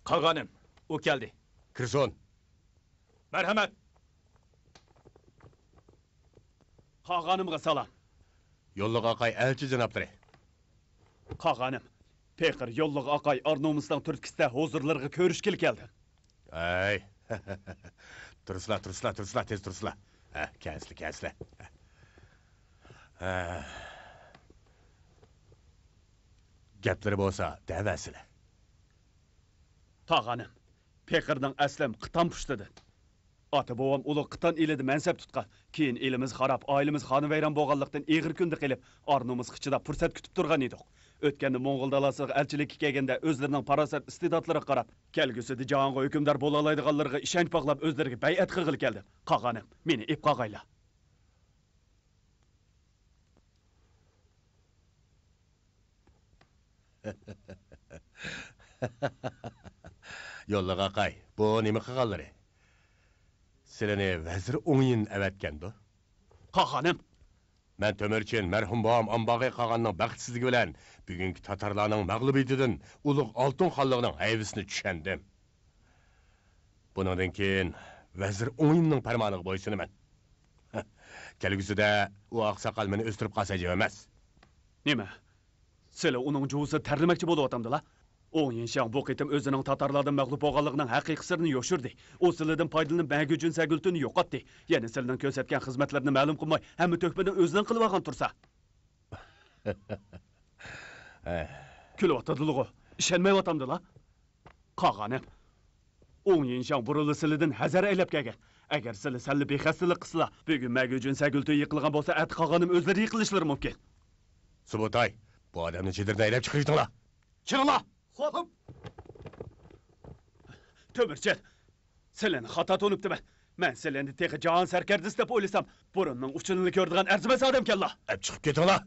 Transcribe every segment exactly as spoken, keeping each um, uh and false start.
قاغانىم، ئۇ كەلدى. كىرسۇن. مەرھەمەت. قاغانىمغا سالام. يوللۇق ئاقاي، ئەلچى جانابلىرى. قاغانىم، پېقىر يوللۇق ئاقاي ئار-نومۇسنىڭ تۈرتكىسىدە ھۇزۇرلىرىغا كۆرۈشكىلى كەلدى. ئەي. تۇرسىلا، تۇرسىلا، تۇرسىلا، تېز تۇرسىلا. ھە، كەلسىلە، كەلسىلە. ھە. گەپلىرى بولسا دەۋەرسىلە. قاغانىم، پېقىرنىڭ ئەسلىم قىتان پۇشتىدىن. ئاتا-بوۋام ئۇلۇغ قىتان ئېلىدە مەنسەپ تۇتقان. كېيىن ئېلىمىز خاراب، ئائىلىمىز خانىۋەيران بولغانلىقتىن، ئېغىر كۈندە قېلىپ، ئار-نومۇسقا چىداپ پۇرسەت كۈتۈپ تۇرغان ئىدۇق. ئۆتكەندە موڭغۇل دالاسىغا ئەلچىلىككە كەلگەندە، ئۆزلىرىنىڭ پاراسەت ئىستېداتلىرىغا قاراپ، كەلگۈسىدە جاھانغا ھۆكۈمدار بولالايدىغانلىرىغا ئىشەنچ باغلاپ، ئۆزلىرىگە بەيئەت قىلغىلى كەلدىم. قاغانىم، مېنى ئېپ قاغايلا. يوللۇق ئاقاي، بۇ نېمە قىلغانلىرى؟ سىلىنى ۋەزىر ئوڭيىن ئەۋەتكەندۇ؟ قاغانىم! مەن تۆمۈرچىن، مەرھۇم بوۋام ئامباغى قاغاننىڭ بەختسىزلىكى بىلەن بۈگۈنكى تاتارلارنىڭ مەغلۇبىيىتىدىن ئۇلۇغ ئالتۇن خانلىقىنىڭ ھەيۋىسىنى چۈشەندىم. بۇنىڭدىن كېيىن ۋەزىر ئوڭيىننىڭ پەرمانىغا بويسۇنىمەن. كەلگۈسىدە ئۇ ئاقساقال مېنى ئۆستۈرۈپ قالسا ئەجەب ئەمەس. نېمە؟ سىلى ئۇنىڭ جۇۋىسىدا تەرلىمەكچى بولۇۋاتامدىلا؟ ئوڭ يىنشاڭ بۇ قېتىم ئۆزىنىڭ تاتارلاردىن مەغلۇپ بولغانلىقىنىڭ ھەقىقىي سىرىنى يوشۇردى. ئۇ سىلىدىن پايدىلىنىپ مەگۈجۈن سەگۈلتۈننى يوقاتتى. يەنە سىلىنىڭ كۆرسەتكەن خىزمەتلىرىنى مەلۇم قىلماي، ھەممە تۆھپىنى ئۆزىنىڭ قىلىۋالغان تۇرسا. كۈلۈۋاتىدىلىغۇ، ئىشەنمەيۋاتامدىلا؟ قاغانىم، ئوڭ يىنشاڭ بۇرۇنلا سىلىدىن ھەزەر ئەيلەپ كەلگەن. ئەگەر سىلى سەللا بىخەستەلىك قىلسىلا، بۈگۈن مەگۈجۈن سەگۈلتۈن يىقىلغان بولسا، ئەتە قاغانىم ئۆزلىرى يىقىلىشلىرى مۇمكىن. سۇبۇتاي، بۇ ئادەمنى چېدىردىن ھەيدەپ چىقىرىۋېتىڭلار. چىقىڭلار! خوپ! تۆمۈرچى، سىلىنى خاتا تونۇپتىمەن. مەن سىلىنى تېخى جاھان سەركەردىسى دەپ ئويلىسام، بۇرۇننىڭ ئۇچىنىلا كۆرىدىغان ئەرزىمەس ئادەمكەنلا. ئەپ چىقىپ كېتىڭلار!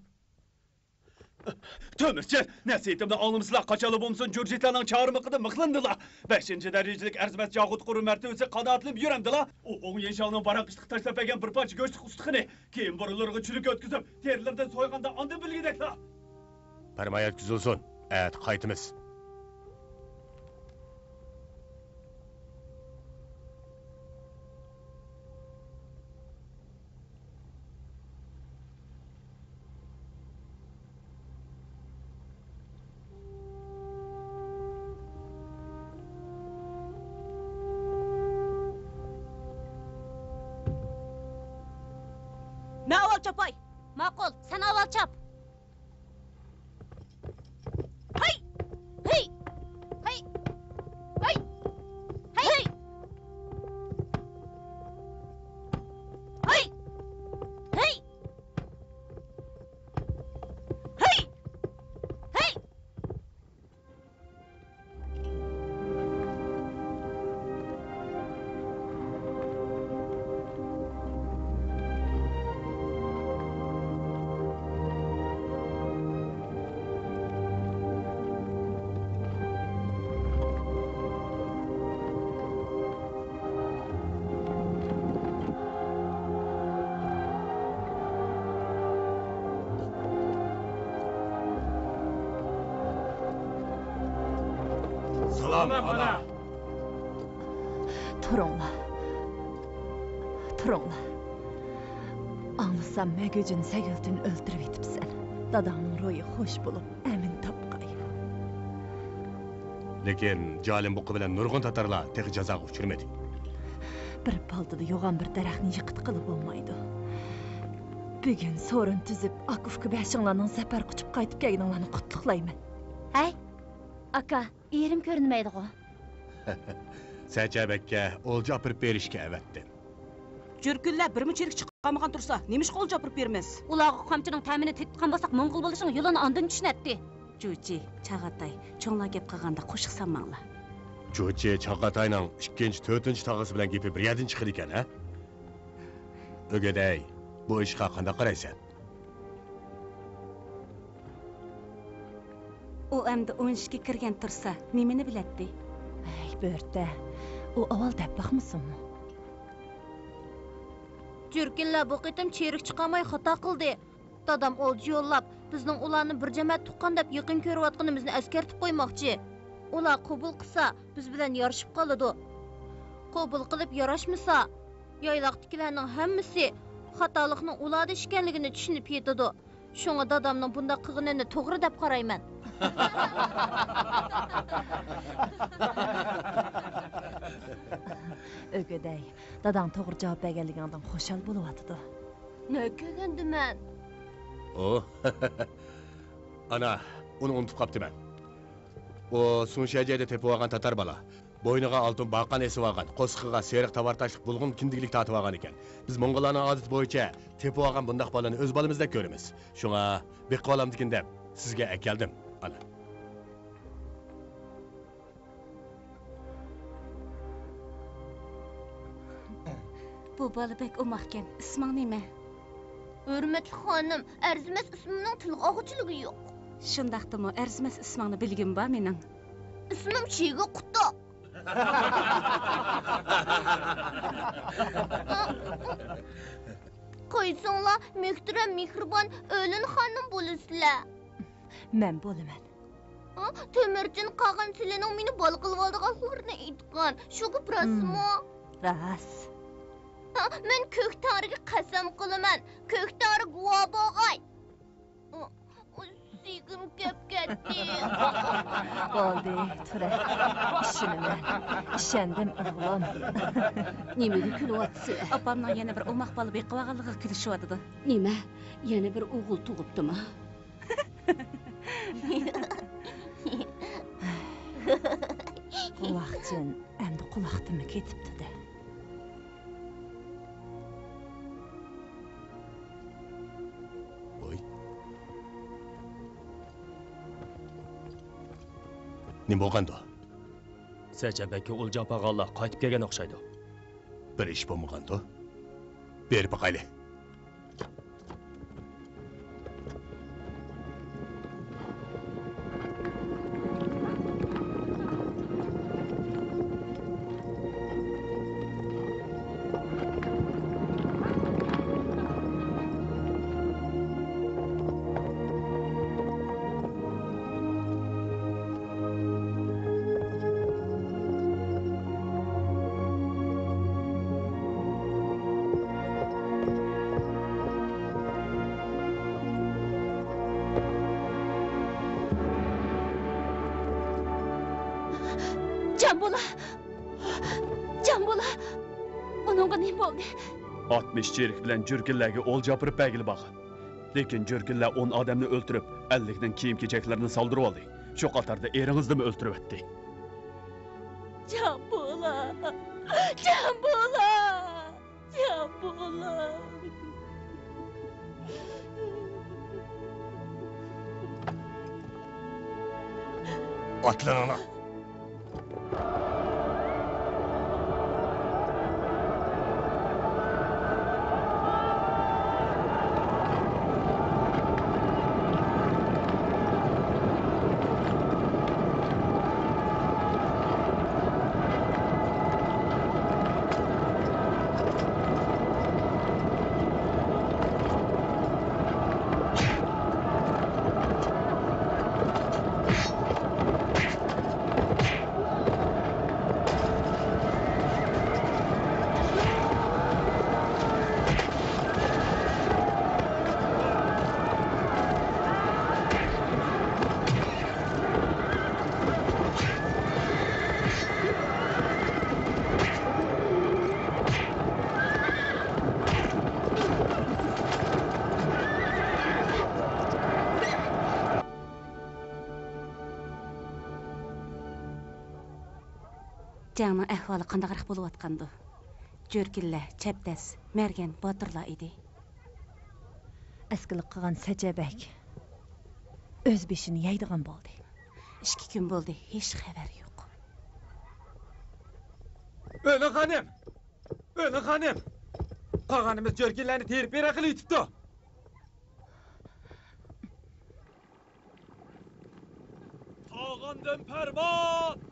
تۆمۈرچى، نەسىھىتىمنى ئاڭلىمىسىلا، قاچانلا بولمىسۇن جۇرجىتانىڭ چارمىقىدا مىخلىنىدىلا. بەشىنچى دەرىجىلىك ئەرزىمەس جاغۇت قۇرۇ مەرتىۋىسى قانائەتلىنىپ يۈرەمدىلا. ئۇ ئوڭ يىنشاڭنىڭ باراققىچىلىق تاشلاپ بەرگەن بىر پارچە گۆشلۈك ئۇستىخىنى، كېيىن بۇرۇنلىرىغا چۈلۈك ئۆتكۈزۈپ، تېرىلىرىدىن سويغاندا ئاندىن بىلگۈدەكلا. پەرمان يەتكۈزۈلسۇن، ئەتە قايتىمىز. مەن ئاۋۋال چاپاي. ماقۇل، سەن ئاۋۋال چاپ. ھەي! ھەي! ھەي! ھەي! ھەي! ھەي! ھەي! ھەي! ھەي! سالام، ئانا. تۇرۇڭلار. تۇرۇڭلار. ئاڭلىسام، مەگۈجۈن سەگۈلتىنى ئۆلتۈرۈۋېتىپسەن. داداڭنىڭ روھى خوش بولۇپ، ئەمىن تاپقاي. لېكىن جالىم بۇقا بىلەن نۇرغۇن تاتارلار تېخى جازاغا ئۇچرىمىدى. بىر پالتىدا يوغان بىر دەرەخنى يىقىتقىلى بولمايدۇ. بۈگۈن سورۇن تۈزۈپ، ئاكا-ئۇكا بەشىڭلارنىڭ زەپەر قۇچۇپ قايتىپ كەلگىنىڭلارنى قۇتلۇقلايمەن. ھەي، ئاكا، ئېرىم كۆرۈنمەيدىغۇ؟ سەچەبەككە ئولجا ئاپىرىپ بېرىشكە ئەۋەتتىم. جۈركۈنلەر بىرمۇ چېرىك چىقارمىغان تۇرسا، نېمىشقا ئولجا ئاپىرىپ بېرىمىز؟ ئۇلارغا قامچىنىڭ تەمىنى تېتىتقان بولساق، موڭغۇل بولۇشنىڭ يولىنى ئاندىن چۈشىنەتتى. جۇچى، چاغاتاي، چوڭلار گەپ قىلغاندا قوشۇق سالماڭلار. جۇچى چاغاتاينىڭ ئىككىنچى، تۆتىنچى تاغىسى بىلەن گېپى بىر يەردىن چىقىدىكەن، ھە؟ ئۆگەدەي، بۇ ئىشقا قانداق قارايسەن؟ ئۇ ئەمدى ئون ئىككىگە كىرگەن تۇرسا، نېمىنى بىلەتتى؟ ھەي، بۆرتە، ئۇ ئاۋۋال دەپ باقمىسۇنمۇ؟ جۈركۈنلەر بۇ قېتىم چېرىك چىقارماي خاتا قىلدى. دادام ئولجا يوللاپ، بىزنىڭ ئۇلارنى بىر جەمەت تۇغقان دەپ يېقىن كۆرۈۋاتقىنىمىزنى ئەسكەرتىپ قويماقچى. ئۇلار قوبۇل قىلسا، بىز بىلەن يارىشىپ قالىدۇ. قوبۇل قىلىپ ياراشمىسا، يايلاقتىكىلەرنىڭ ھەممىسى خاتالىقنىڭ ئۇلاردا ئىكەنلىكىنى چۈشىنىپ يېتىدۇ. شۇڭا دادامنىڭ بۇنداق قىلغىنىنى توغرا دەپ قارايمەن. ئۆگىدەي، داداڭ توغرا جاۋاب بەرگەنلىكىڭدىن خۇشال بولۇۋاتىدۇ. نەگە كەلگەندىمەن؟ ئۇ، ئانا، ئۇنى ئۇنتۇپ قاپتىمەن. ئۇ سۇڭشەجيەدە تېپىۋالغان تاتار بالا. بوينىغا ئالتۇن باقان ئېسىۋالغان، قورسىقىغا سېرىق تاۋار تاشلىق بۇلغۇن كىندىكلىك تارتىۋالغان ئىكەن. بىز موڭغۇللارنىڭ ئادىتى بويىچە تېپىۋالغان بۇنداق بالىنى ئۆز بالىمىزدەك كۆرىمىز. شۇڭا بېقىۋالامدىكىن دەپ سىزگە ئەكەلدىم، ئانا. بۇ بالا بەك ئوماقكەن. ئىسمىڭ نېمە؟ ھۆرمەتلىك خانىم، ئەرزىمەس ئىسمىمنىڭ تىلغا ئالغۇچىلىقى يوق. شۇنداقتىمۇ، ئەرزىمەس ئىسمىڭنى بىلگۈم بار مېنىڭ. ئىسمىم چىگە قۇتۇق. قايسىڭلار مۆھتەرەم مېھرىبان ئۆلۈن خانىم بولىسىلەر؟ مەن بولىمەن. ھە؟ تۆمۈرچىن قاغان سىلىنىڭ مېنى بالا قىلىۋالىدىغانلىقىنى ئېيتقان. شۇ گەپ راستمۇ؟ ھىم، راست. ھە، مەن كۆك تەڭرىگە قەسەم قىلىمەن. كۆك تەڭرى گۇۋاھ بولغاي. ئۇ، ئۇ، سىيىقىم كەپ كەتتى. بولدى، تۇرە. ئىشىنىمەن. ئىشەندىم، ئوغلۇم. نېمىگە كۈلۈۋاتىسىلەر؟ ئاپامنىڭ يەنە بىر ئوماق بالا بېقىۋالغانلىقىغا كۈلۈشۈۋاتىدۇ. نېمە؟ يەنە بىر ئوغۇل تۇغۇپتىما؟ قۇلاقچىن ئەمدى قۇلاقتىنمۇ كېتىپتۇ-دە. ۋاي. نېمە بولغاندۇ؟ سەچەنبەگكە ئولجا ئاپارغانلار قايتىپ كەلگەن ئوخشايدۇ. بىر ئىش بولمىغاندۇ؟ بېرىپ باقايلى. جان بولا! جان بولا! ئۇنىڭغا نېمە بولدى؟ ئاتمىش چېرىك بىلەن جۈركىنلەرگە ئولجا ئاپىرىپ بەرگىلى بارغان. لېكىن جۈركىنلەر ئون ئادەمنى ئۆلتۈرۈپ، ئەللىكنىڭ كىيىم-كېچەكلىرىنى سالدۇرۇۋالدى. شۇ قاتاردا ئېرىڭىزنىمۇ ئۆلتۈرۈۋەتتى. جان بولا! جان بولا! جان بولا! ئاتلىنىڭلار! جەڭنىڭ ئەھۋالى قانداقراق بولۇۋاتقاندۇ؟ جۈركىنلەر، چەبدەس، مەرگەن باتۇرلار ئىدى. ئەسكىلىك قىلغان سەچەبەگ ئۆز بېشىنى يەيدىغان بولدى. ئىككى كۈن بولدى، ھېچ خەۋەر يوق. ئۆلۈن خانىم! ئۆلۈن خانىم! قاغانىمىز جۈركىنلەرنى تېرىپ بېرەقىلى ئېيتىپتۇ. قاغاندىن پەرمان!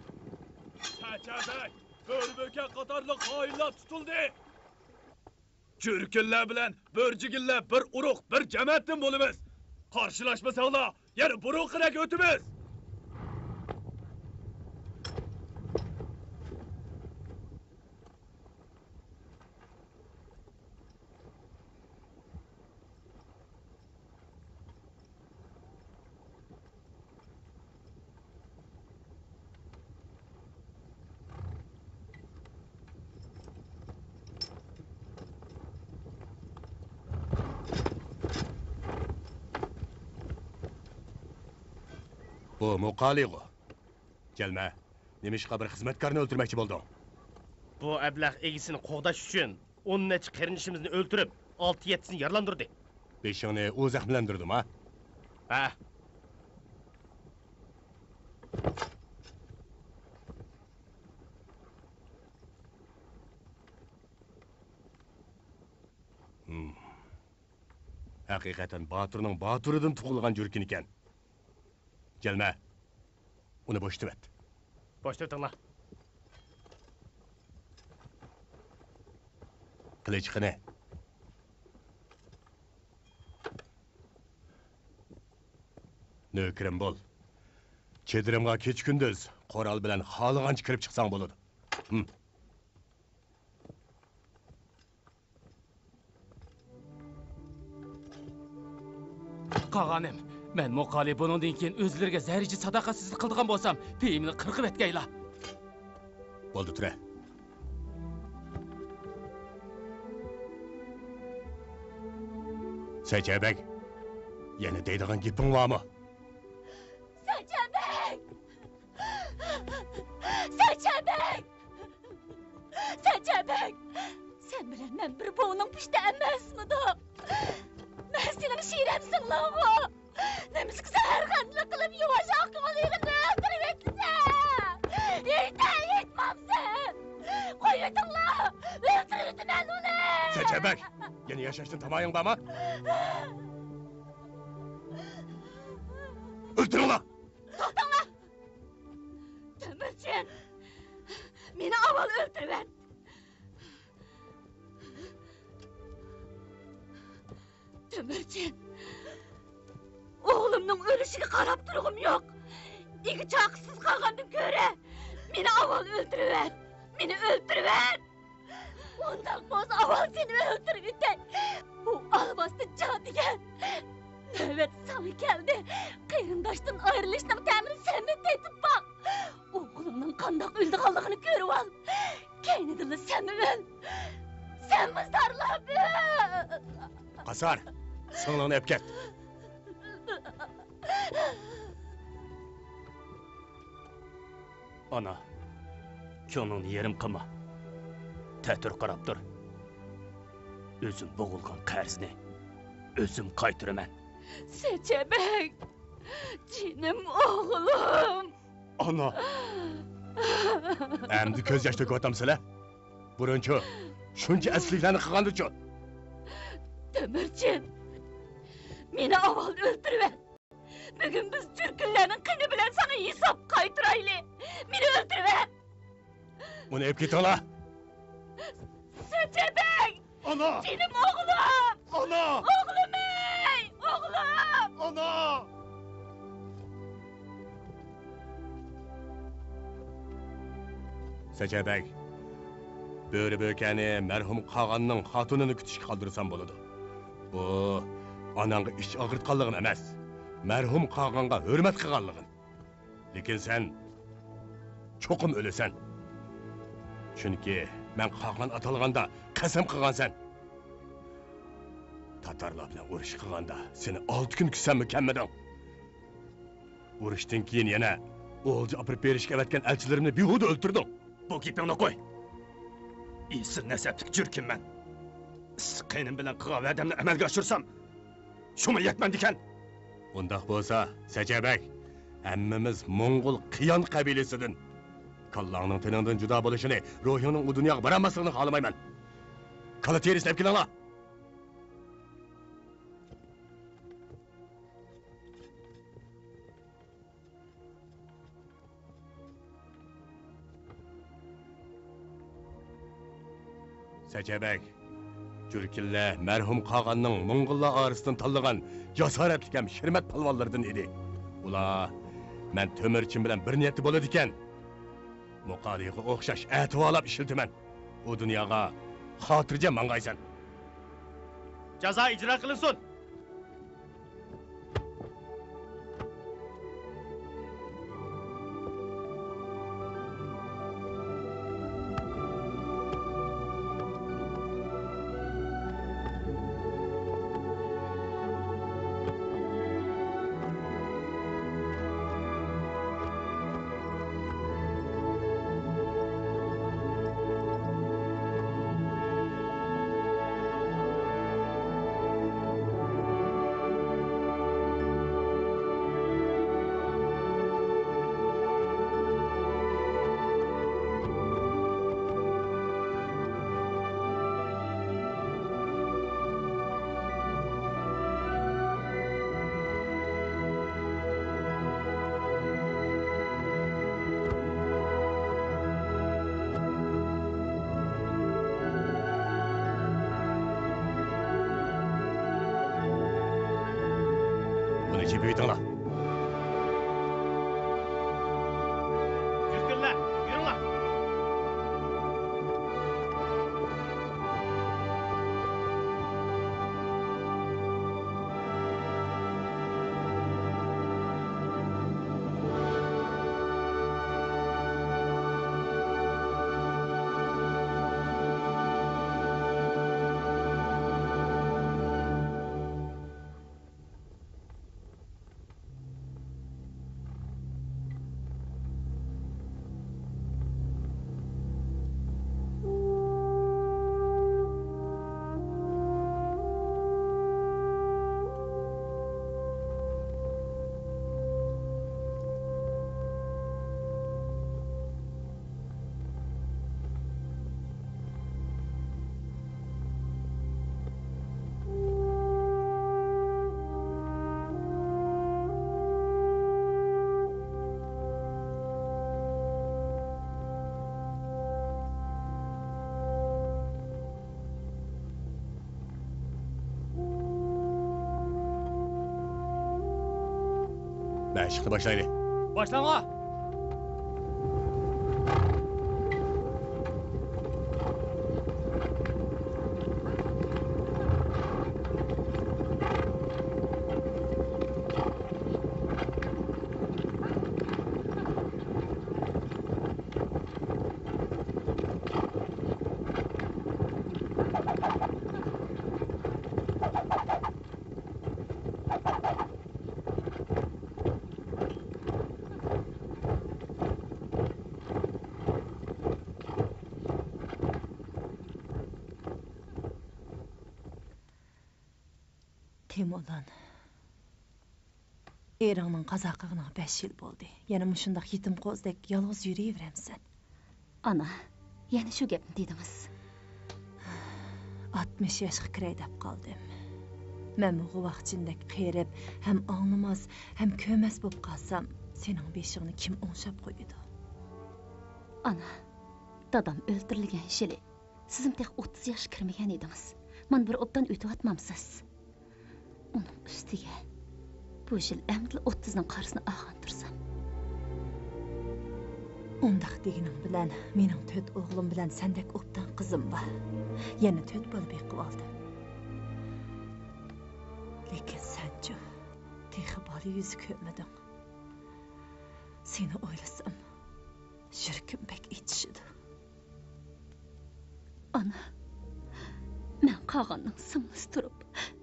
سەچەبەگ، بۆربۆكە قاتارلىق خائىنلار تۇتۇلدى! جۈركىنلەر بىلەن بۆرجىگىنلەر بىر ئۇرۇق، بىر جەمەتتىن بولىمىز. قارشىلاشمىساڭلار، يەنە بۇرۇنقىدەك ئۆتىمىز. بۇ موقالىغۇ. جەلمە، نېمىشقا بىر خىزمەتكارنى ئۆلتۈرمەكچى بولدۇڭ؟ بۇ ئەبلەخ ئىگىسىنى قوغداش ئۈچۈن ئون نەچچە قېرىندىشىمىزنى ئۆلتۈرۈپ، ئالتە يەتتىسىنى يارىلاندۇردى. بېشىڭنى ئۇ زەخىملەندۈردىمۇ؟ ھە. ھىم. ھەقىقەتەن باتۇرنىڭ باتۇرىدىن تۇغۇلغان جۈركىن ئىكەن. جەلمە، ئۇنى بوشىتىۋەت. بوشىتىۋېتىڭلار. قىلىچ قېنى؟ نۆكىرىم بول. چېدىرىمغا كېچە-كۈندۈز قورال بىلەن خالىغانچە كىرىپ چىقساڭ بولىدۇ. ھىم. قاغانىم، مەن موقالى بۇنىڭدىن كېيىن ئۆزلىرىگە زەررىچە ساداقەتسىزلىك قىلىدىغان بولسام، پېيىمنى قىرغىۋەتكەيلا. بولدى، تۇرە. سەچەبەگ، يەنە دەيدىغان گېپىڭ بارمۇ؟ سەچەبەگ! سەچەبەگ! سەچەبەگ! سەن بىلەن مەن بىر بوۋىنىڭ پۇشتى ئەمەسمىدۇق؟ مەن سېنىڭ شىرەمسىڭلارغۇ! نېمىشقا سەن ھەر قانداق قىلىپ يۇۋاش ئاققا بالىنى ئۆلتۈرۈۋېتىسەن؟ ھېيت، ھېيتمامسەن! قويۇۋېتىڭلار! ئۆلتۈرۈۋېتىمەن ئۇنى! سەچەبەگ! يەنە ياشاشتىن تامايىڭ بارمۇ؟ ئۆلتۈرۈڭلار! توختاڭلار! تۆمۈرچىن! مېنى ئاۋۋال ئۆلتۈرۈۋەت! تۆمۈرچىن! ئوغلۇمنىڭ ئۆلۈشىگە قاراپ تۇرغۇم يوق! ئىگە-چاقىسىز قالغاندىن كۆرە، مېنى ئاۋۋال ئۆلتۈرۈۋەت! مېنى ئۆلتۈرۈۋەت! ئۇنداق بولسا ئاۋۋال سېنى ئۆلتۈرۈۋېتەي! بۇ ئالۋاستى جادۇگەر! نۆۋەت ساڭا كەلدى! قېرىنداشتىن ئايرىلىشنىڭ تەمىنى سەنمۇ تېتىپ باق! ئوغلۇمنىڭ قانداق ئۆلىدىغانلىقىنى كۆرۈۋال! كەينىدىنلا سەنمۇ ئۆل! سەنمۇ زارلاپ ئۆل! قاسار، سىڭلىڭنى ئەپ كەت! ئانا، كۆڭلۈڭنى يېرىم قىلما. تەتۈر قاراپ تۇر. ئۆزۈم بوغۇلغان قەرزنى ئۆزۈم قايتۇرىمەن. سەچەبەگ، جېنىم ئوغلۇم. ئانا! ئەمدى كۆز ياش تۆكۈۋاتامسىلەر؟ بۇرۇنچۇ، شۇنچە ئەسكىلىكلەرنى قىلغاندىچۇ؟ تۆمۈرچىن، مېنى ئاۋۋال ئۆلتۈرۈۋەت. بۈگۈن بىز جۈركىنلەرنىڭ قېنى بىلەن ساڭا ھېساب قايتۇرايلى. مېنى ئۆلتۈرۈۋەت. ئۇنى ئېلىپ كېتىڭلار. سەچەبەگ! ئانا! جېنىم ئوغلۇم! ئانا! ئوغلۇمەي! ئوغلۇم! ئانا! سەچەبەگ، بۆرە بۆكەنى مەرھۇم قاغاننىڭ خاتۇنىنى كۈتۈشكە قالدۇرسام بولىدۇ. بۇ ئاناڭغا ئىچ ئاغرىتقانلىقىم ئەمەس، مەرھۇم قاغانغا ھۆرمەت قىلغانلىقىم. لېكىن سەن چوقۇم ئۆلىسەن. چۈنكى مەن قاغان ئاتالغاندا قەسەم قىلغانسەن. تاتارلار بىلەن ئۇرۇش قىلغاندا سېنى ئالتە كۈن كۈتسەممۇ كەلمىدىڭ. ئۇرۇشتىن كېيىن يەنە ئولجا ئاپىرىپ بېرىشكە ئەۋەتكەن ئەلچىلىرىمنى بىھۇدە ئۆلتۈردۈڭ. بۇ گېپىڭنى قوي. ئېسىل نەسەبلىك جۈركىنمەن. ئىسسىق قېنىم بىلەن قىلغان ۋەدەمنى ئەمەلگە ئاشۇرسام، شۇمۇ يەتمەمدىكەن. ئۇنداق بولسا، سەچەبەگ، ھەممىمىز موڭغۇل قىيان قەبىلىسىدىن. كاللاڭنىڭ تېنىڭدىن جۇدا بولۇشىنى، روھىڭنىڭ ئۇ دۇنياغا بارالماسلىقىنى خالىمايمەن. كالا تېرىسىنى ئەپ كېلىڭلار! سەچەبەگ، جۈركىنلەر مەرھۇم قاغاننىڭ موڭغۇللار ئارىسىدىن تاللىغان جاسارەتلىك ھەم شىرمەت پالۋانلىرىدىن ئىدى. ئۇلار مەن تۆمۈرچىن بىلەن بىر نىيەتتە بولىدىكەن. موقالىغا ئوخشاش ئەتىۋارلاپ ئىشلىتىمەن. ئۇ دۇنياغا خاتىرجەم ماڭغايسەن. جازا ئىجرا قىلىنسۇن! بۇنى چېپىۋېتىڭلار. يۈرگۈللەر، يۈرۈڭلار. مەشىقنى باشلايلى. باشلاڭا! تېمۇرلان، ئېرىڭنىڭ قازا قىلغىنىغا بەش يىل بولدى. يەنە مۇشۇنداق يېتىم قوزىدەك يالغۇز يۈرۈۋېرەمسەن؟ ئانا، يەنە شۇ گەپنى دېدىڭىز. ئاتمىش ياشقا كىرەي دەپ قالدىم. مەنمۇ غۇۋاخچىندەك قېرىپ، ھەم ئاڭلىماس، ھەم كۆرمەس بولۇپ قالسام، سېنىڭ بېشىڭنى كىم ئوڭشاپ قويىدۇ؟ ئانا، دادام ئۆلتۈرۈلگەن يىلى سىزمۇ تېخى ئوتتۇز ياشقا كىرمىگەن ئىدىڭىز. مانا بىر ئوبدان ئۆتۈۋاتمامسىز؟ ئۇنىڭ ئۈستىگە بۇ يىل ئەمدىلا ئوتتۇزنىڭ قارىسىنى ئالغان تۇرسام. ئۇنداق دېگىنىڭ بىلەن مېنىڭ تۆت ئوغلۇم بىلەن سەندەك ئوبدان قىزىم بار. يەنە تۆت بالا بېقىۋالدىم. لېكىن سەنچۇ، تېخى بالا يۈزى كۆرمىدىڭ. سېنى ئويلىسام، يۈرىكىم بەك ئېچىشىدۇ. ئانا، مەن قالغاننىڭ سىڭلىسى تۇرۇپ،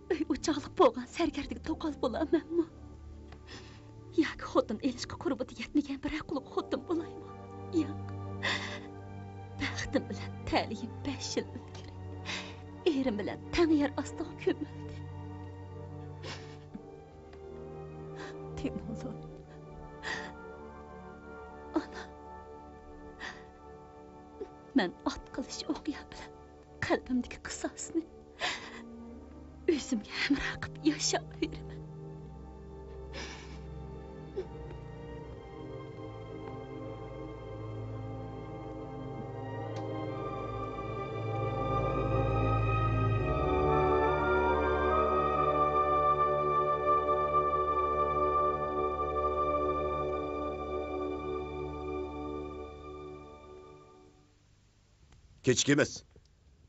ئۆي ئوچاقلىق بولغان سەركەردىگە توقال بولامەنمۇ؟ ياكى خوتۇن ئېلىشقا قۇربىتى يەتمىگەن بىرەر قۇلۇق خوتۇن بولايمۇ؟ ياق. بەختىم بىلەن تەلىيىم بەش يىل ئىلگىرى ئېرىم بىلەن تەڭ يەر ئاستىغا كۆمۈلدى. تېمۇرلان. ئانا. مەن ئات قىلىش ئوقيا بىلەن قەلبىمدىكى قىساسنى ئۆزۈمگە ھەمراھ قىلىپ ياشاۋېرىمەن. كېچىكىمىز.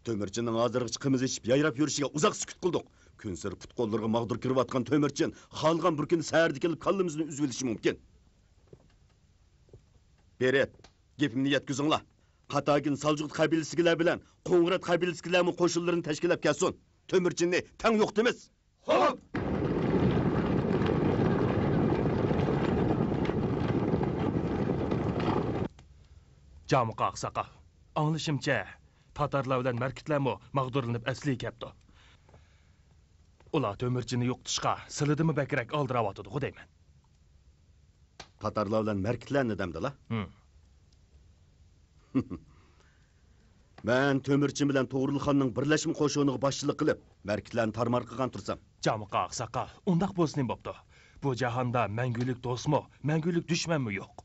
تۆمۈرچىننىڭ ھازىرغىچە قىمىز ئىچىپ، يايراپ يۈرۈشىگە ئۇزاق سۈكۈت قىلدۇق. كۈنسېرى پۇت-قوللىرىغا ماغدۇر كىرىۋاتقان تۆمۈرچىن خالىغان بىر كۈنى سەھەردە كېلىپ كاللىمىزنى ئۈزۈۋېلىشى مۇمكىن. بېرىپ، گېپىمنى يەتكۈزۈڭلار. قاتاگىن سالجۇق قەبىلىسىدىكىلەر بىلەن قوڭغۇرات قەبىلىسىدىكىلەرمۇ قوشۇنلىرىنى تەشكىللەپ كەلسۇن. تۆمۈرچىننى تەڭ يوقىتىمىز. خوپ! جامۇقا ئاقساقال، ئاڭلىشىمچە، تاتارلار بىلەن مەركىتلەرمۇ ماغدۇرلىنىپ ئەسلىگە كەپتۇ. ئۇلار تۆمۈرچىننى يوقىتىشقا سىلىدىنمۇ بەكرەك ئالدىراۋاتىدىغۇ دەيمەن. تاتارلار بىلەن مەركىتلەرنى دەمدىلا؟ ھىم. مەن تۆمۈرچىن بىلەن توغرۇلخاننىڭ بىرلەشمە قوشۇنىغا باشچىلىق قىلىپ، مەركىتلەرنى تارمار قىلغان تۇرسام. جامۇقا ئاقساقال، ئۇنداق بولسا نېمە بوپتۇ؟ بۇ جاھاندا مەڭگۈلۈك دوستمۇ، مەڭگۈلۈك دۈشمەنمۇ يوق.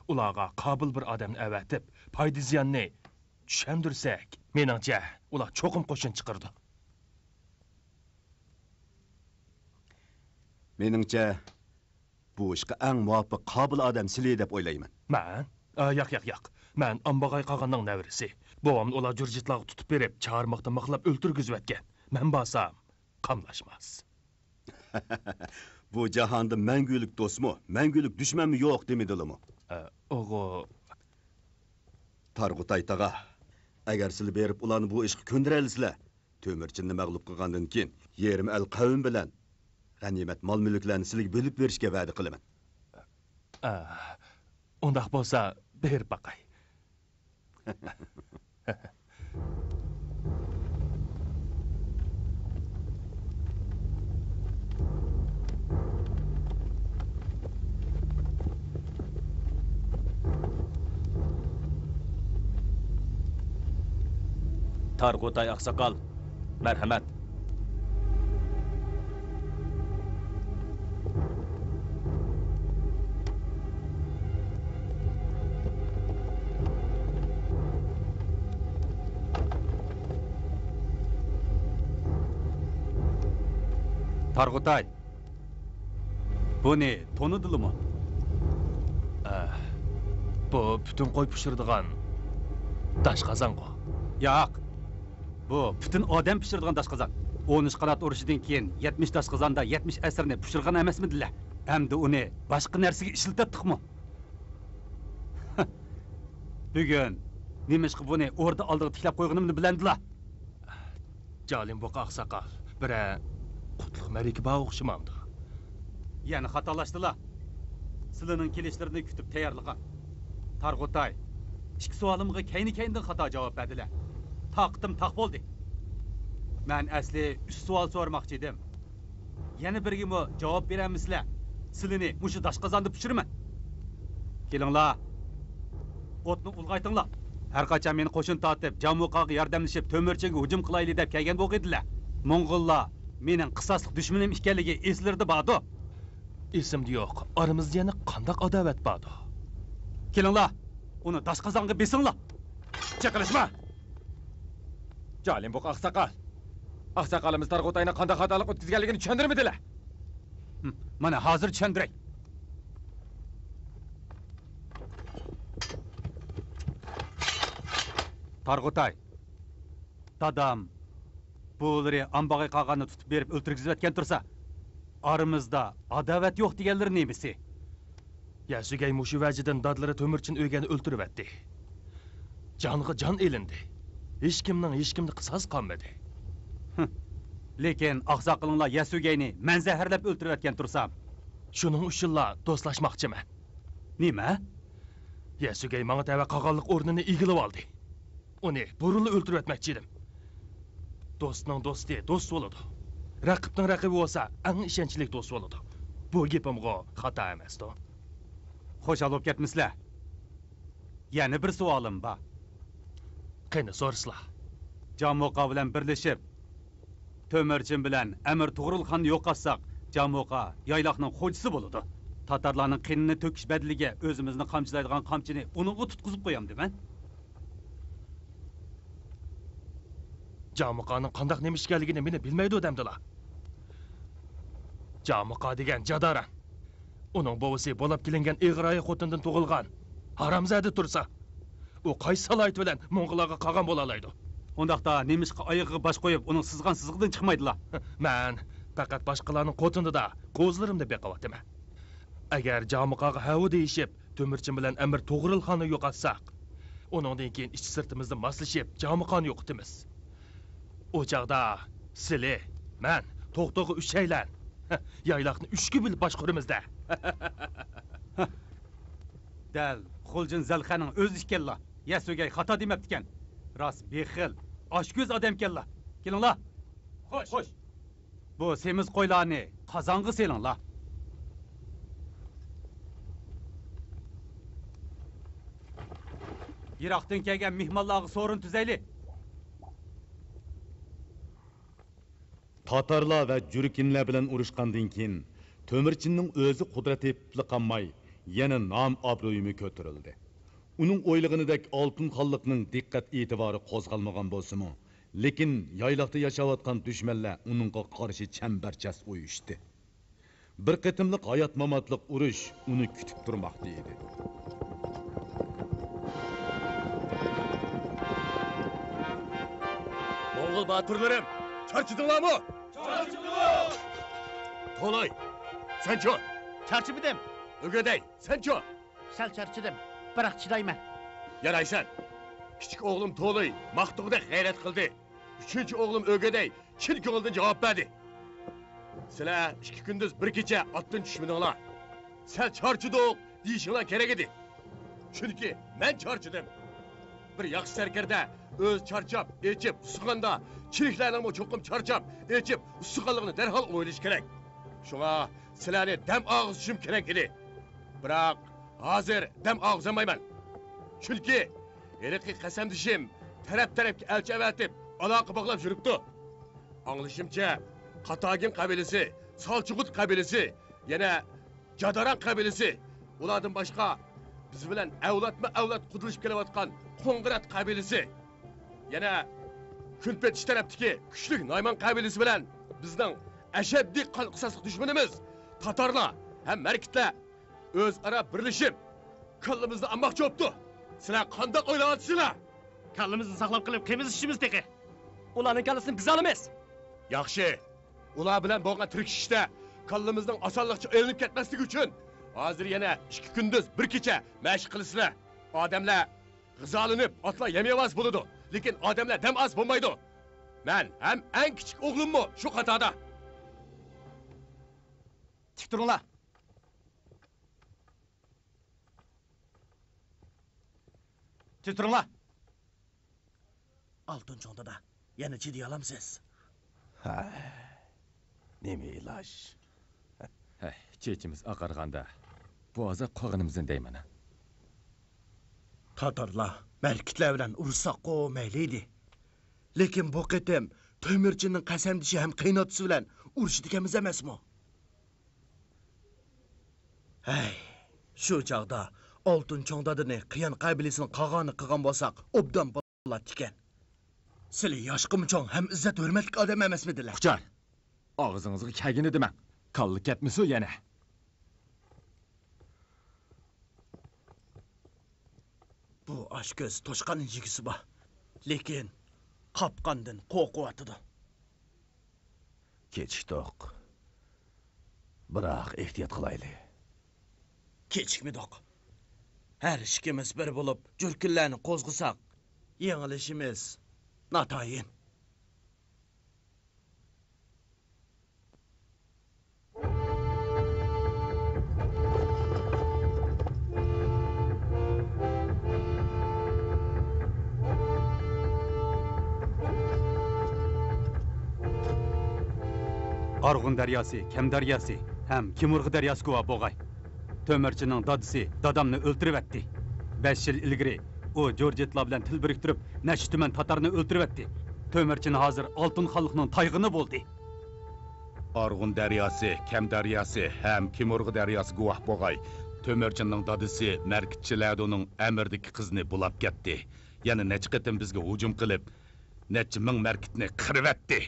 ئۇلارغا قابىل بىر ئادەمنى ئەۋەتىپ، پايدا-زىياننى چۈشەندۈرسەك، مېنىڭچە، ئۇلار چوقۇم قوشۇن چىقىرىدۇ. مېنىڭچە، بۇ ئىشقا ئەڭ مۇۋاپىق، قابىل ئادەم سىلى دەپ ئويلايمەن. مەن؟ ئا، ياق، ياق، ياق. مەن ئامباغاي قاغاننىڭ نەۋرىسى. بوۋامنى ئۇلار جۇرجىتلارغا تۇتۇپ بېرىپ، چارماقتا مىخلاپ ئۆلتۈرگۈزۈۋەتكەن. مەن بارسام، قاملاشماس. بۇ جاھاندا مەڭگۈلۈك دوستمۇ، مەڭگۈلۈك دۈشمەنمۇ يوق دېمىدىلىمۇ؟ ئە، ئوغۇ. تارغۇتاي تاغا، ئەگەر سىلە بېرىپ ئۇلارنى بۇ ئىشقا كۆندۈرەلىسىلە، تۆمۈرچىننى مەغلۇپ قىلغاندىن كېيىن، يېرىم ئەل قەۋم بىلەن غەنىيمەت مال-مۈلۈكلەرنى سىلىگە بۆلۈپ بېرىشكە ۋەدە قىلىمەن. ئە، ئۇنداق بولسا، بېرىپ باقاي. تارغۇتاي ئاقساقال، مەرھەمەت. تارغۇتاي، بۇنى تونۇدىلىمۇ؟ ئە، بۇ پۈتۈن قوي پىشۇرىدىغان داشقازانغۇ؟ ياق، بۇ پۈتۈن ئادەم پىشۇرىدىغان داشقازان. ئون ئۈچ قانات ئۇرۇشىدىن كېيىن يەتمىش داشقازاندا يەتمىش ئەسىرنى پىشۇرغان ئەمەسمىدىلە؟ ئەمدى ئۇنى باشقا نەرسىگە ئىشلىتەتتۇقمۇ؟ بۈگۈن نېمىشقا بۇنى ئوردا ئالدىغا تىكلەپ قويغىنىمنى بىلەمدىلا؟ جالىم بۇقا ئاقساقال، بىرەر قۇتلۇق مەرىكە بار ئوخشىمامدۇ؟ يەنە خاتالاشتىلا. سىلىنىڭ كېلىشلىرىنى كۈتۈپ تەييارلىغان. تارغۇتاي، ئىككى سوئالىمغا كەينى-كەينىدىن خاتا جاۋاب بەردىلە. تاقىتىم تاق بولدى. مەن ئەسلى ئۈچ سوئال سورىماقچى ئىدىم. يەنە بىرىگىمۇ جاۋاب بېرەلمىسىلە، سىلىنى مۇشۇ داشقازاندا پىشۇرىمەن. كېلىڭلار، ئوتنى ئۇلغايتىڭلار. ھەر قاچان مېنى قوشۇن تارتىپ، جامۇقاغا ياردەملىشىپ، تۆمۈرچىنگە ھۇجۇم قىلايلى دەپ كەلگەن بولغىيدىلە. موڭغۇللار مېنىڭ قىساسلىق دۈشمىنىم ئىكەنلىكى ئېسلىرىدە باردۇ. ئېسىمدە يوق. ئارىمىزدا يەنە قانداق ئاداۋەت باردۇ؟ كېلىڭلار، ئۇنى داشقازانغا بېسىڭلار. چېقىلىشما! جالىم بۇقا ئاقساقال. ئاقساقالىمىز تارغۇتاينىڭ قانداق خاتالىق ئۆتكۈزگەنلىكىنى چۈشەندۈرمىدىلە. مانا ھازىر چۈشەندۈرەي. تارغۇتاي، دادام بۇلىرى ئامباغاي قاغاننى تۇتۇپ بېرىپ ئۆلتۈرگۈزۈۋەتكەن تۇرسا، ئارىمىزدا ئاداۋەت يوق دېگەنلىرى نېمىسى؟ يەسۈگەي مۇشۇ ۋەجىدىن دادىلىرى تۆمۈرچىن ئۆگەننى ئۆلتۈرۈۋەتتى. جانغا جان ئېلىندى. ھېچكىمنىڭ ھېچكىمدە قىساس قالمىدى. ھىم. لېكىن ئاقساقىلىڭلار يەسۈگەينى مەن زەھەرلەپ ئۆلتۈرۈۋەتكەن تۇرسام. شۇنىڭ ئۈچۈنلا دوستلاشماقچىمەن. نېمە؟ يەسۈگەي ماڭا تەۋە قالغانلىق ئورنىنى ئىگىلىۋالدى. ئۇنى بۇرۇنلا ئۆلتۈرۈۋەتمەكچى ئىدىم. دوستنىڭ دوستى دوست بولىدۇ. رەقىبنىڭ رەقىبى بولسا ئەڭ ئىشەنچلىك دوست بولىدۇ. بۇ گېپىمغۇ خاتا ئەمەستۇ؟ خۇشال بولۇپ كەتمىسىلە. يەنە بىر سوئالىم بار. قېنى، سورىسىلا. جامۇقا بىلەن بىرلىشىپ، تۆمۈرچىن بىلەن ئەمىر تۇغرۇلخاننى يوقاتساق، جامۇقا يايلاقنىڭ خوجىسى بولىدۇ. تاتارلارنىڭ قېنىنى تۆكۈش بەدىلىگە ئۆزىمىزنى قامچىلايدىغان قامچىنى ئۇنىڭغا تۇتقۇزۇپ قويامدىمەن. جامۇقانىڭ قانداق نېمە ئىكەنلىكىنى مېنى بىلمەيدۇ دەمدىلا؟ جامۇقا دېگەن جاداران. ئۇنىڭ بوۋىسى بولاپ كېلىنگەن ئېغىر ئاياق خوتۇندىن تۇغۇلغان ھارامزادە تۇرسا، ئۇ قايسى سالاھىيىتى بىلەن موڭغۇللارغا قاغان بولالايدۇ؟ ئۇنداقتا نېمىشقا ئايىغىغا باش قويۇپ، ئۇنىڭ سىزغان سىزىقىدىن چىقمايدىلا؟ مەن پەقەت باشقىلارنىڭ قوتىنىدا قوزىلىرىمنى بېقىۋاتىمەن. ئەگەر جامۇقاغا ھەۋۇ دېيىشىپ، تۆمۈرچىن بىلەن ئەمىر توغرىلخاننى يوقاتساق، ئۇنىڭدىن كېيىن ئىچ-سىرتىمىزدا ماسلىشىپ، جامۇقانى يوقىتىمىز. ئۇ چاغدا سىلى، مەن، توختىغا ئۈچەيلەن يايلاقنى ئۈچكە بۆلۈپ باشقۇرىمىز-دە. دەل خۇلجىن زەلخەنىڭ ئۆزى ئىكەنلا، يەسۈگەي خاتا دېمەپتىكەن. راست بېخىل، ئاچكۆز ئادەمكەنلا. كېلىڭلار. خوش. خوش. بۇ سېمىز قويلارنى قازانغا سېلىڭلار. يىراقتىن كەلگەن مېھمانلارغا سورۇن تۈزەيلى. تاتارلار ۋە جۈركىنلەر بىلەن ئۇرۇشقاندىن كېيىن، تۆمۈرچىننىڭ ئۆزى قۇدرەت تېپىپلا قالماي، يەنە نام-ئابرۇيىمۇ كۆتۈرۈلدى. ئۇنىڭ ئويلىغىنىدەك ئالتۇن خانلىقنىڭ دىققەت-ئېتىبارى قوزغالمىغان بولسىمۇ، لېكىن يايلاقتا ياشاۋاتقان دۈشمەنلەر ئۇنىڭغا قارشى چەمبەرچاس ئۇيۇشتى. بىر قېتىملىق ھايات-ماماتلىق ئۇرۇش ئۇنى كۈتۈپ تۇرماقتا ئىدى. موڭغۇل باتۇرلىرىم، چارچىدىڭلارمۇ؟ چارچىدۇق! تولاي، سەنچۇ؟ چارچىمىدىم. ئۆگەدەي، سەنچۇ؟ سەل چارچىدىم، بىراق چىدايمەن. يارايسەن. كىچىك ئوغلۇم تولاي ماختۇقدەك غەيرەت قىلدى. ئۈچىنچى ئوغلۇم ئۆگەدەي چىن كۆڭۈلدىن جاۋاب بەردى. سىلەر ئىككى كۈندۈز بىر كېچە ئاتتىن چۈشمىدىڭلار. سەل چارچىدۇق دېيىشىڭلار كېرەك ئىدى. چۈنكى مەن چارچىدىم. بىر ياخشى سەركەردە ئۆزى چارچاپ، ئېچىپ، ئۇسسىغاندا، چېرىكلەرنىڭمۇ چوقۇم چارچاپ، ئېچىپ، ئۇسسىغانلىقىنى دەرھال ئويلىشى كېرەك. شۇڭا سىلەرنى دەم ئالغۇزۇشۇم كېرەك ئىدى. بىراق، ھازىر دەم ئالغۇزالمايمەن. چۈنكى ھېلىقى قەسەمدىشىم تەرەپ-تەرەپكە ئەلچى ئەۋەتىپ، ئالاقە باغلاپ يۈرۈپتۇ. ئاڭلىشىمچە، قاتاگىن قەبىلىسى، سالچۇقۇت قەبىلىسى، يەنە جاداران قەبىلىسى، ئۇلاردىن باشقا بىز بىلەن ئەۋلادمۇ ئەۋلاد قۇدىلىشىپ كېلىۋاتقان قوڭغۇرات قەبىلىسى، يەنە كۈنپېتىش تەرەپتىكى كۈچلۈك نايمان قەبىلىسى بىلەن بىزنىڭ ئەشەددىي قان قىساسلىق دۈشمىنىمىز تاتارلار ھەم مەركىتلەر ئۆزئارا بىرلىشىپ، كاللىمىزنى ئالماقچى بوپتۇ. سىلەر قانداق ئويلاۋاتىسىلەر؟ كاللىمىزنى ساقلاپ قېلىپ قىمىز ئىچىمىز تېخى. ئۇلارنىڭ كاللىسىنى بىز ئالىمىز. ياخشى. ئۇلار بىلەن بولغان تىركىشىشتە كاللىمىزنىڭ ئاسانلىقچە ئېلىنىپ كەتمەسلىكى ئۈچۈن، ھازىر يەنە ئىككى كۈندۈز بىر كېچە مەشىق قىلىسىلەر. ئادەملەر غىزالىنىپ، ئاتلار يەم-ياۋاس بولىدۇ، لېكىن ئادەملەر دەم ئالسا بولمايدۇ. مەن ھەم ئەڭ كىچىك ئوغلۇممۇ شۇ قاتاردا. تىك تۇرۇڭلار. تىك تۇرۇڭلار. ئالتۇن چوڭ دادا، يەنە چىدىيالامسىز؟ ھە، نېمە ئىلاج؟ ھەي، چېچىمىز ئاقارغاندا بۇ ئازاب قالغىنىمىزنى دەيمەن. تاتارلار مەركىتلەر بىلەن ئۇرۇشساققۇ مەيلى ئىدى. لېكىن بۇ قېتىم تۆمۈرچىننىڭ قەسەمدىشى ھەم قېيىنئاتىسى بىلەن ئۇرۇشىدىكەنمىز ئەمەسمۇ؟ ھەي، شۇ چاغدا ئالتۇن چوڭ دادىنى قىيان قەبىلىسىنىڭ قاغانى قىلغان بولساق، ئوبدان بولاتتىكەن. سىلى ياشقىمۇ چوڭ ھەم ئىززەت-ھۆرمەتلىك ئادەم ئەمەسمىدىلە؟ ئۇچار! ئاغزىڭىزغا كەلگىنى دېمەڭ. كاللا كەتمىسۇ يەنە. بۇ ئاچكۆز توشقاننى يېگۈسى بار، لېكىن قاپقاندىن قورقۇۋاتىدۇ. كېچىكتۇق. بىراق ئېھتىيات قىلايلى. كېچىكمىدۇق. ھەر ئىككىمىز بىر بولۇپ جۈركۈنلەرنى قوزغىساق، يېڭىلىشىمىز ناتايىن. ئارغۇن دەرياسى، كەم دەرياسى ھەم كېمۇرغا دەرياسى گۇۋاھ بولغاي. تۆمۈرچىنىڭ دادىسى دادامنى ئۆلتۈرۈۋەتتى. بەش يىل ئىلگىرى ئۇ جۇرجىتلار بىلەن تىل بىرىكتۈرۈپ، نەچچە تۈمەن تاتارنى ئۆلتۈرۈۋەتتى. تۆمۈرچىن ھازىر ئالتۇن خانلىقنىڭ تايغىنى بولدى. ئارغۇن دەرياسى، كەم دەرياسى ھەم كېمۇرغا دەرياسى گۇۋاھ بولغاي. تۆمۈرچىننىڭ دادىسى مەركىتچى لەدۇنىڭ ئەمىرىدىكى قىزنى بۇلاپ كەتتى. يەنە نەچچە قېتىم بىزگە ھۇجۇم قىلىپ، نەچچە مىڭ مەركىتنى قىرىۋەتتى.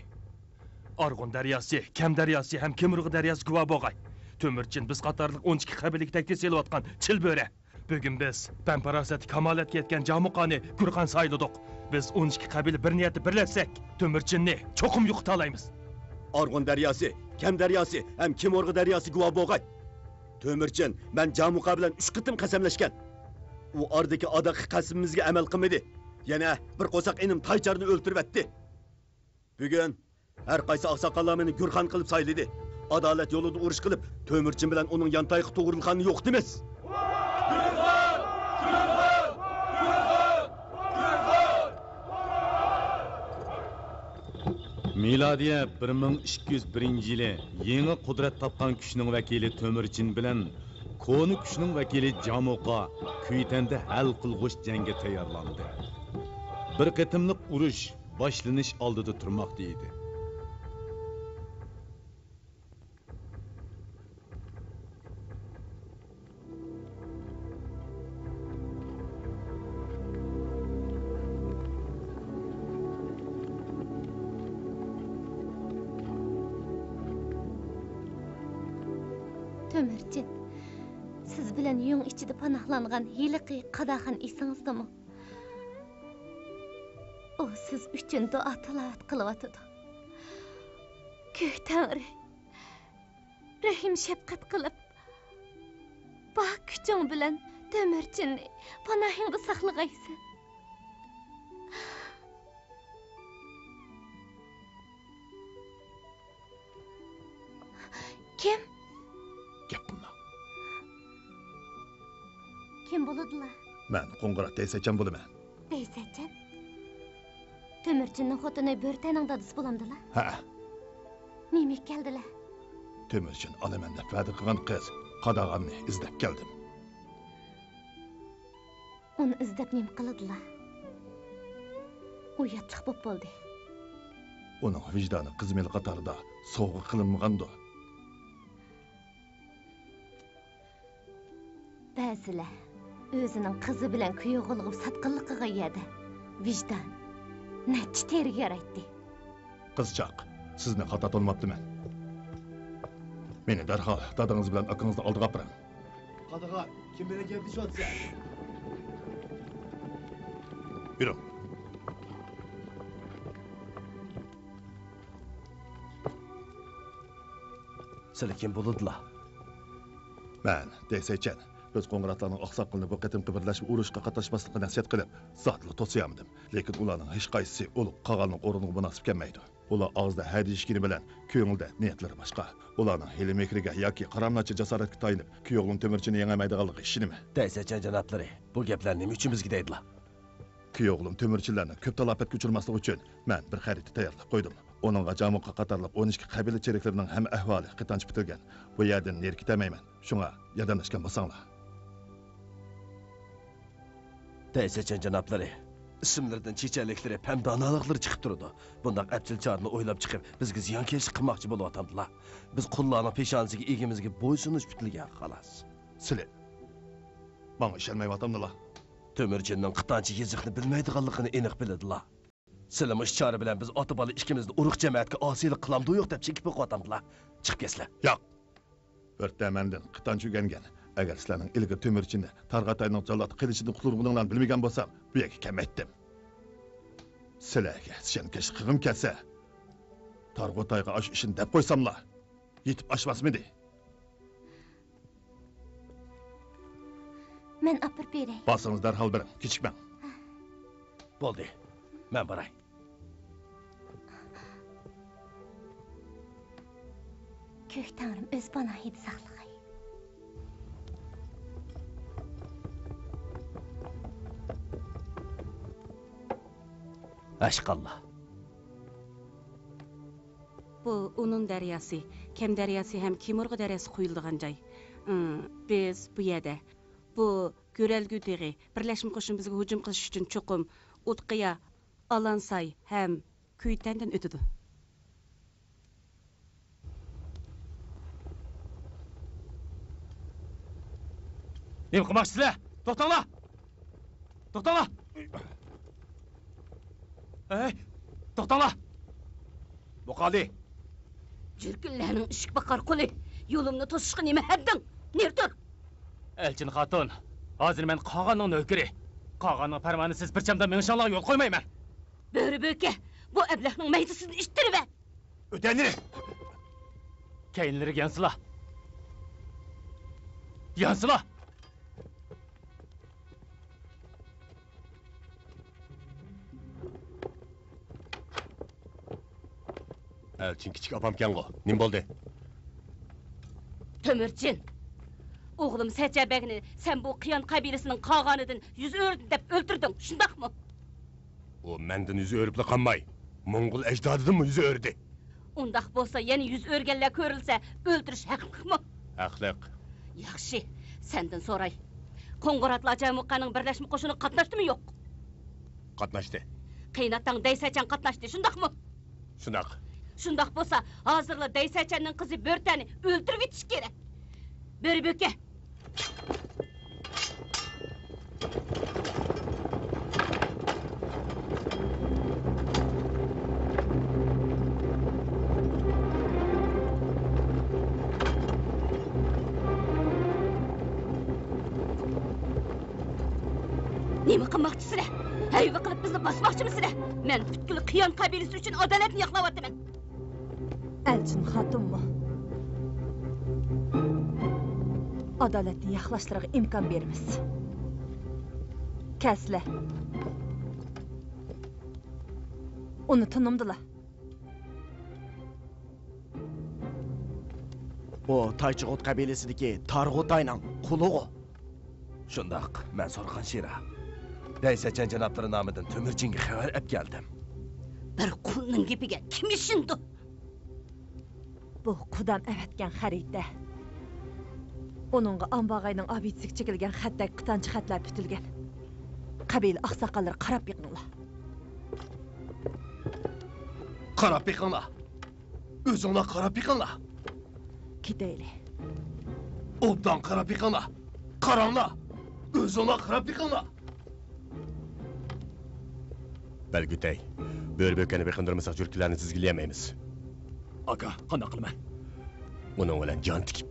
ئارغۇن دەرياسى، كەم دەرياسى ھەم كېمۇرغا دەرياسى گۇۋاھ بولغاي. تۆمۈرچىن بىز قاتارلىق ئون ئىككى قەبىلىگە تەكتە سېلىۋاتقان چىل بۆرە. بۈگۈن بىز پەن-پاراسەتتە كامالەتكە يەتكەن جامۇقانى گۈرخان سايلىدۇق. بىز ئون ئىككى قەبىلە بىر نىيەتتە بىرلەشسەك، تۆمۈرچىننى چوقۇم يوقىتالايمىز. ئارغۇن دەرياسى، كەم دەرياسى ھەم كېمۇرغا دەرياسى گۇۋاھ بولغاي. تۆمۈرچىن، مەن جامۇقا بىلەن ئۈچ قېتىم قەسەملەشكەن. ئۇ ئارىدىكى ئاداققى قەسىمىمىزگە ئەمەل قىلمىدى. يەنە بىر قورساق ئىنىم تايچارنى ئۆلتۈرۈۋەتتى. بۈگۈن ھەر قايسى ئاقساقاللار مېنى گۈرخان قىلىپ سايلىدى. ئادالەت يولىدا ئۇرۇش قىلىپ، تۆمۈرچىن بىلەن ئۇنىڭ يانتايىقى توغرۇل خاننى يوقىتىمىز. مىلادىيە بىر مىڭ ئىككى يۈز بىرىنچى يىلى يېڭى قۇدرەت تاپقان كۈچنىڭ ۋەكىلى تۆمۈرچىن بىلەن كونا كۈچنىڭ ۋەكىلى جامۇقا كۈيتەندە ھەل قىلغۇچ جەڭگە تەييارلاندى. بىر قېتىملىق ئۇرۇش باشلىنىش ئالدىدا تۇرماقتا ئىدى. تۆمۈرچىن، سىز بىلەن يۇڭ ئىچىدە پاناھلانغان ھېلىقى قاداخان ئېسىڭىزدىمۇ؟ ئۇ سىز ئۈچۈن دۇئا تىلاۋەت قىلىۋاتىدۇ. كۆك تەڭرى، رەھىم-شەپقەت قىلىپ، بار كۈچۈڭ بىلەن تۆمۈرچىننى پاناھىڭدا ساقلىغايسەن. كىم؟ گەپ قىلما. كىم بولىدىلا؟ مەن قوڭغۇراق دەيسەچەن بولىمەن. دەيسەچەن؟ تۆمۈرچىننىڭ خوتۇنى بۆرتەنىڭ دادىسى بولامدىلا؟ ھە. نېمە كەلدىلە؟ تۆمۈرچىن ئالىمەن دەپ ۋەدە قىلغان قىز قاداغاننى ئىزدەپ كەلدىم. ئۇنى ئىزدەپ نېمە قىلىدىلا؟ ئۇ ياتلىق بوپ بولدى. ئۇنىڭ ۋىجدانى قىز مېلى قاتارىدا سوۋغا قىلىنمىغاندۇ؟ بەزىلەر ئۆزىنىڭ قىزى بىلەن كۈيئوغلىغا ساتقىنلىق قىلغان يەردە ۋىجدان نەچچە تېرىگە يارايتتى. قىزچاق، سىزنى خاتا تونۇماپتىمەن. مېنى دەرھال دادىڭىز بىلەن ئاكىڭىزنىڭ ئالدىغا ئاپىرىڭ. قادىغان، كىم بىلەن گەپلىشىۋاتىسەن؟ يۈرۈڭ. سىلى كىم بولىدىلا؟ مەن دەيسەيچەن. بىز قوڭغۇراقلارنىڭ ئاقساقىلىنى بۇ قېتىمقى بىرلەشمە ئۇرۇشقا قاتناشماسلىققا نەسىھەت قىلىپ، زادىلا توسىيالمىدىم. لېكىن ئۇلارنىڭ ھېچقايسىسى ئۇلۇغ قاغاننىڭ ئورنىغا مۇناسىپ كەلمەيدۇ. ئۇلار ئاغزىدا ھە دېيىشكىنى بىلەن، كۆڭۈلدە نىيەتلىرى باشقا. ئۇلارنىڭ ھىيلە-مىكرىگە ياكى قاراملاچچە جاسارەتكە تايىنىپ، كۈيئوغلۇم تۆمۈرچىننى يېڭەلمەيدىغانلىقىغا ئىشىنىمەن. دەيسەچەن جانابلىرى، بۇ گەپلەر نېمە ئۈچۈن بىزگە دەيدىلا؟ كۈيئوغلۇم تۆمۈرچىلەرنىڭ كۆپ تالاپەتكە ئۇچرىماسلىقى ئۈچۈن مەن بىر خەرىتە تەييارلاپ قويدۇم. ئۇنىڭغا جامۇقا قاتارلىق ئون ئىككى قەبىلە چېرىكلىرىنىڭ ھەممە ئەھۋالى قىتانچە پۈتۈلگەن. بۇ يەردىن نېرى كېتەلمەيمەن. شۇڭا ياردەملەشكەن بولساڭلار. دەيسەچەن جانابلىرى، ئىسىملىرىدىن چېچەنلىكلىرى، پەم دانالىقلىرى چىقىپ تۇرىدۇ. بۇنداق ئەپچىل چارىنى ئويلاپ چىقىپ، بىزگە زىيانكەشلىك قىلماقچى بولۇۋاتامدىلا. بىز قۇللارنىڭ پېشانىسىگە ئىگىمىزگە بويسۇنۇش پۈتۈلگەن، خالاس. سىلى ماڭا ئىشەنمەيۋاتامدىلا؟ تۆمۈرچىننىڭ قىتانچە يېزىقنى بىلمەيدىغانلىقىنى ئېنىق بىلىدىلا. سىلىمۇ ئىشچارە بىلەن بىز ئاتا-بالا ئىككىمىزنى ئۇرۇق جەمەتكە ئاسىيلىق قىلامدۇ يوق دەپ چېكىپ بېقىۋاتامدىلا. چىقىپ كەتسىلە. ياق. بۆرتەن مەندىن قىتانچە ئۆگەنگەن. ئەگەر سىلەرنىڭ ئىلگىرى تۆمۈرچىننى تارغاتاينىڭ جاللات قىلىچىدىن قۇتۇلدۇرغىنىڭلارنى بىلمىگەن بولسام، بۇ يەرگە كەلمەيتتىم. سىلەرگە سىشەنكەشلىك قىلغۇم كەلسە، تارغۇتايغا ئاشۇ ئىشنى دەپ قويساملا، يېتىپ ئاشماسمىدى؟ مەن ئاپىرىپ بېرەي. بارسىڭىز دەرھال بېرىڭ، كېچىكمەڭ. بولدى، مەن باراي. كۆك تەڭرىم ئۆز پاناھىدا ساقلىغاي. ھەشقاللا. بۇ ئۇنۇن دەرياسى، كەم دەرياسى ھەم كىمۇرغا دەرياسى قۇيۇلىدىغان جاي. ئىم، بىز بۇ يەردە، بۇ گۈرەلگۈ تېغى، بىرلەشمە قوشۇن بىزگە ھۇجۇم قىلىش ئۈچۈن چوقۇم ئۇتقىيا، ئالانساي ھەم كۈيتەندىن ئۆتىدۇ. نېمە قىلماقچىسىلەر؟ توختاڭلار! توختاڭلار! ھەي، توختاڭلار! بۇ قالدى. جۈركۈنلەرنىڭ ئىشىك باقار قولى، يولۇمنى توسۇشقا نېمە ھەددىڭ؟ نېرى تۇر! ئەلچىن خاتۇن، ھازىر مەن قاغاننىڭ نۆكىرى. قاغاننىڭ پەرمانىسىز بىر چامدا مېڭىشىڭلارغا يول قويمايمەن. بۆرە بۆكە، بۇ ئەبلەخنىڭ مەيدىسىدىن ئىتتىرىۋەت! ئۆتەيلى! كەينىلىرىگە يانسىلا! يانسىلا! ئەلچىن كىچىك ئاپامكەنغۇ؟ نېمە بولدى؟ تۆمۈرچىن! ئوغلۇم سەچەبەگنى سەن بۇ قىيان قەبىلىسىنىڭ قاغانىدىن يۈز ئۆرۈدى دەپ ئۆلتۈردۈڭ، شۇنداقمۇ؟ ئۇ مەندىن يۈز ئۆرۈپلا قالماي، موڭغۇل ئەجدادىدىنمۇ يۈز ئۆرۈدى. ئۇنداق بولسا، يەنە يۈز ئۆرۈگەنلەر كۆرۈلسە، ئۆلتۈرۈش ھەقلىقمۇ؟ ھەقلىق. ياخشى، سەندىن سوراي. قوڭغۇراتلار جەمۇقەنىڭ بىرلەشمە قوشۇنىغا قاتناشتىمۇ يوق؟ قاتناشتى. قېيىنئاتاڭ دەيسەچەن قاتناشتى، شۇنداقمۇ؟ شۇنداق. شۇنداق بولسا، ھازىرلا دەيسەچەننىڭ قىزى بۆرتەنى ئۆلتۈرۈۋېتىش كېرەك. بۆرە بۆكە! نېمە قىلماقچىسىلەر؟ ھەيۋە قىلىپ بىزنى باسماقچىمىسىلەر؟ مەن پۈتكۈل قىيان قەبىلىسى ئۈچۈن ئادالەتنى ياقلاۋاتىمەن. ئەلچىن خاتۇنمۇ؟ ئادالەتنى ياقلاشلىرىغا ئىمكان بېرىمىز. كەلسىلە. ئۇنى تونۇمدىلا. ئۇ تايچىغۇت قەبىلىسىدىكى تارغۇتاينىڭ قۇلىغۇ. شۇنداق، مەن سورخان شىرا. دەي سەچەن جانابلىرى نامىدىن تۆمۈرچىنگە خەۋەر ئەپ كەلدىم. بىر قۇلنىڭ گېپىگە كىم ئىشىنىدۇ؟ بۇ قۇدام ئەۋەتكەن خەرىتە. ئۇنىڭغا ئامباغاينىڭ ئابىدىسىگە چېكىلگەن خەتتەك قىتانچە خەتلەر پۈتۈلگەن. قەبىلە ئاقساقاللىرى، قاراپ بېقىڭلار. قاراپ بېقىڭلار. ئۆزۈڭلار قاراپ بېقىڭلار. كېتەيلى. ئوبدان قاراپ بېقىڭلار. قاراڭلار. ئۆزۈڭلار قاراپ بېقىڭلار. بەلگۈتەي، بۆرە بۆكەننى بېقىندۇرمىساق، جۈركىلەرنى تىزگىنلىيەلمەيمىز. ئاكا، قانداق قىلىمەن؟ ئۇنىڭ بىلەن جان تىكىپ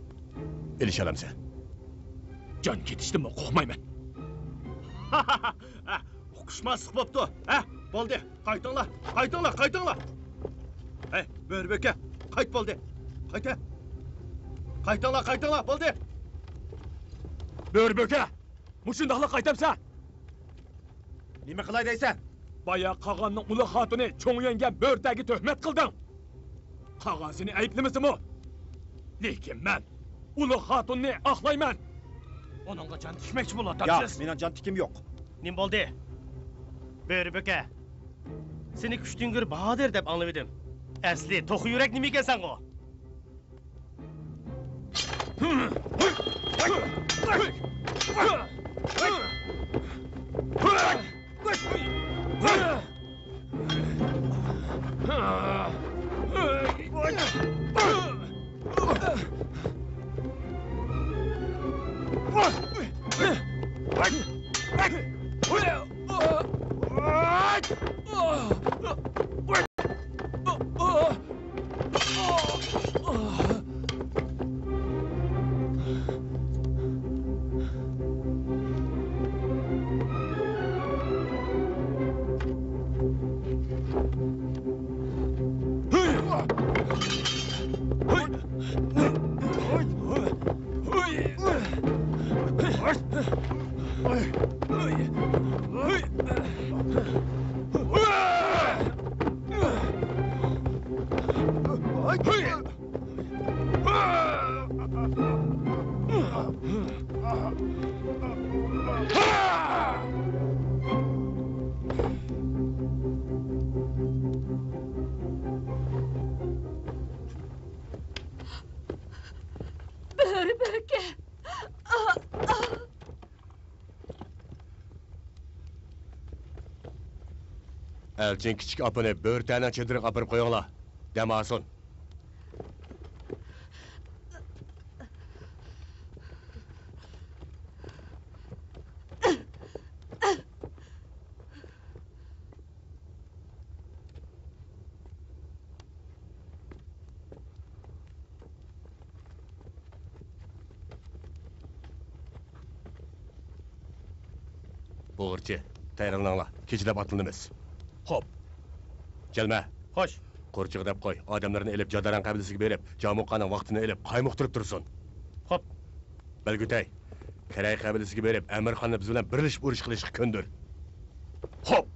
ئېلىشالامسەن؟ جان كېتىشتىنمۇ قورقمايمەن. ھە، ئۇقۇشماسلىق بوپتۇ. ھە، بولدى. قايتىڭلار، قايتىڭلار، قايتىڭلار. ھەي، بۆرە بۆكە، قايت بولدى. قايت. قايتىڭلار، قايتىڭلار، بولدى. بۆرە بۆكە، مۇشۇنداقلا قايتامسەن؟ نېمە قىلاي دەيسەن؟ بايا قاغاننىڭ ئۇلۇغ خاتۇنى چوڭ يەڭگە بۆرتەگە تۆھمەت قىلدىڭ. قاغان سېنى ئەيىبلىمىسىمۇ؟ لېكىن مەن ئۇلۇغ خاتۇننى ئاقلايمەن. ئۇنىڭغا جان تىكمەكچى بولۇۋاتامسىز؟ ياق، مېنىڭ جان تىكىم يوق. نېمە بولدى؟ بۆرە بۆكە، سېنى كۈچتۈڭگۈر باھادىر دەپ ئاڭلىۋىدىم. ئەسلى توخۇ يۈرەك نېمە ئىكەنسەنغۇ؟ بۆرە بۆكە. ئەلچىن كىچىك ئاپىنى بۆرتەنىڭ چېدىرىغا ئاپىرىپ قويۇڭلار. دەم ئالسۇن. بۇغرىچى، تەييارلىنىڭلار، كېچىلەپ ئاتلىنىمىز. خوپ. جەلمە. خوش. قورچىغا دەپ قوي، ئادەملىرىنى ئېلىپ جادارەن قەبىلىسىگە بېرىپ، جامۇقانىڭ ۋاقتىنى ئېلىپ قايمۇقتۇرۇپ تۇرسۇن. خوپ. بەلگۈتەي، كەرەي قەبىلىسىگە بېرىپ، ئەمىرخاننى بىز بىلەن بىرلىشىپ ئۇرۇش قىلىشقا كۆندۈر. خوپ.